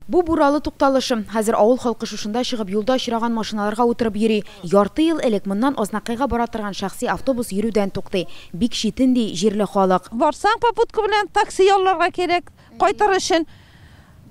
Бу Буралы тукталышы. Хәзер авыл халкы шушында чыгып, юлда очраган машиналарга утырып йөри. Ярты ел элек моннан Азнакайга бара торган шәхси автобус йөрүдән туктый. Бик читен, ди җирле халык. Барсаң, попутка белән такси ялларга кирәк, кайтыр өчен.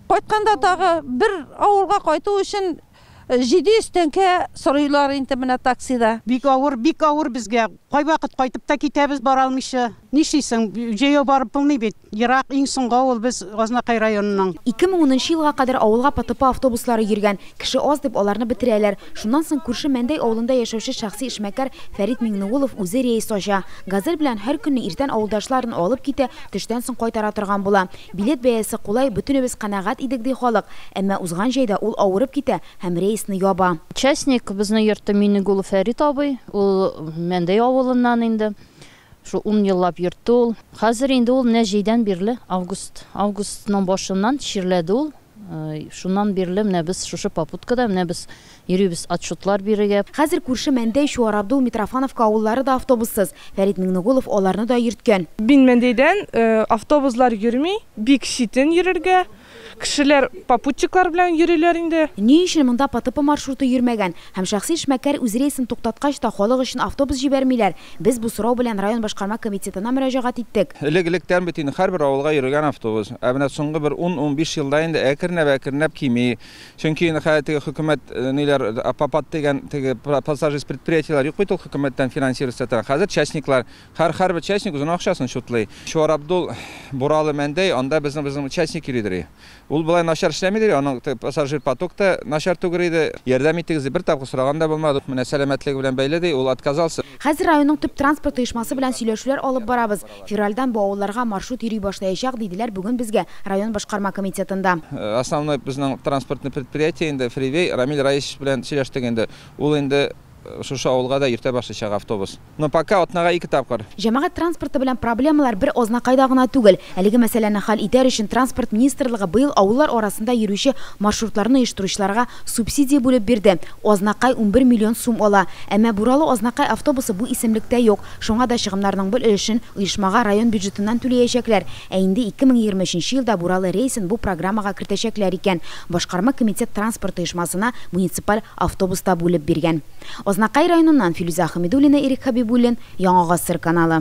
Кайтканда тагы бер авылга кайту өчен 700 тәңкә сорыйлар инде менә таксида. Бик авыр, бик авыр безгә. Кайвакыт кайтып та китәбез бара алмыйча. Нишлисең, җәяү барып булмый бит. Ерак, иң соңгы авыл без Азнакай районының. 2010 елга кадәр авылга ПТП автобуслары йөргән. Кеше аз дип аларны бетерәләр. Шуннан соң күрше Мәндәй авылында яшәүче шәхси эшмәкәр Фәрит Миңнегулов үзе рейс ача. Газель белән һәр көнне иртән авылдашларын алып китә, төштән соң кайтара торган була. Билет бәясе кулай, бөтенебез канәгать идек, ди халык. Әмма узган җәйдә ул авырып китә һәм рейсны яба. Частник безне йөртте Миңнегулов Фәрит абый. Ул Мәндәй авылыннан инде. Шул 10 еллап йөртте ул. Хәзер инде ул менә җәйдән бирле, август, августның башыннан чирләде ул. Шуннан бирле менә без шушы попуткада, менә без йөрибез отчетлар бирергә. Хәзер күрше Мәндәй, Чуар Абдул, Митрофановка авыллары да автобуссыз. Фәрит Миңнегулов аларны да йөрткән. Мин Мәндәйдән, автобуслар йөрми, бик читен йөрергә. Кешеләр попутчиклар белән йөриләр инде. Ни өчен монда ПТП маршруты йөрмәгән һәм шәхси эшмәкәр үз рейсын туктаткач та халык өчен автобус җибәрмиләр? Без бу сорау белән район башкарма комитетына мөрәҗәгать иттек. Элек-электән бит инде һәрбер авылга йөргән автобус. Ә менә соңгы бер 10-15 елда инде әкренләп-әкренләп кими. Чөнки инде хәзер теге хөкүмәт ниләр, ПАПАТ дигән теге пассажир предприятиеләр юк бит ул хөкүмәттән финансироваться итә. Хәзер частниклар, һәрбер частник үзенең акчасын чутлый. Чуар Абдул, Буралы, Мәндәй, анда безнең частник йөридер. Ул болай начар эшләмидер, аның пассажир поток та начар түгел иде. Ярдәм итегез дип бер тапкыр сораган да булмады. Менә сәламәтлеге белән бәйле ди, ул отказался. Хәзер районның төп транспорт оешмасы белән сөйләшүләр алып барабыз. Февральдан бу авылларга маршрут йөри башлаячак, диделәр бүген безгә район башкарма комитетында. Основной безнең транспортный предприятие инде Фривей Рамиль Раисович белән сөйләштек инде. Ул инде шушы авылга да йөртә башлаячак автобус. Но пока атнага 2 тапкыр. Җәмәгать транспорты белән проблемалар бер Азнакайда гына түгел. Әлеге мәсьәләне хәл итәр өчен транспорт министрлыгы быел авыллар арасында йөрүче маршрутларны оештыручыларга субсидия бүлеп бирде. Азнакай 11 миллион сум ала. Әмма Буралы Азнакай автобусы бу исемлектә юк. Шуңа да чыгымнарның бер өлешен оешмага район бюджетыннан түләячәкләр. Ә инде 2023 елда Буралы рейсын бу программага кертәчәкләр икән. Башкарма комитет транспорт оешмасына муниципаль автобус та бүлеп биргән. Азнакай районыннан Филүзә Хәмидуллина, Ирек Хәбибуллин, Яңа Гасыр каналы.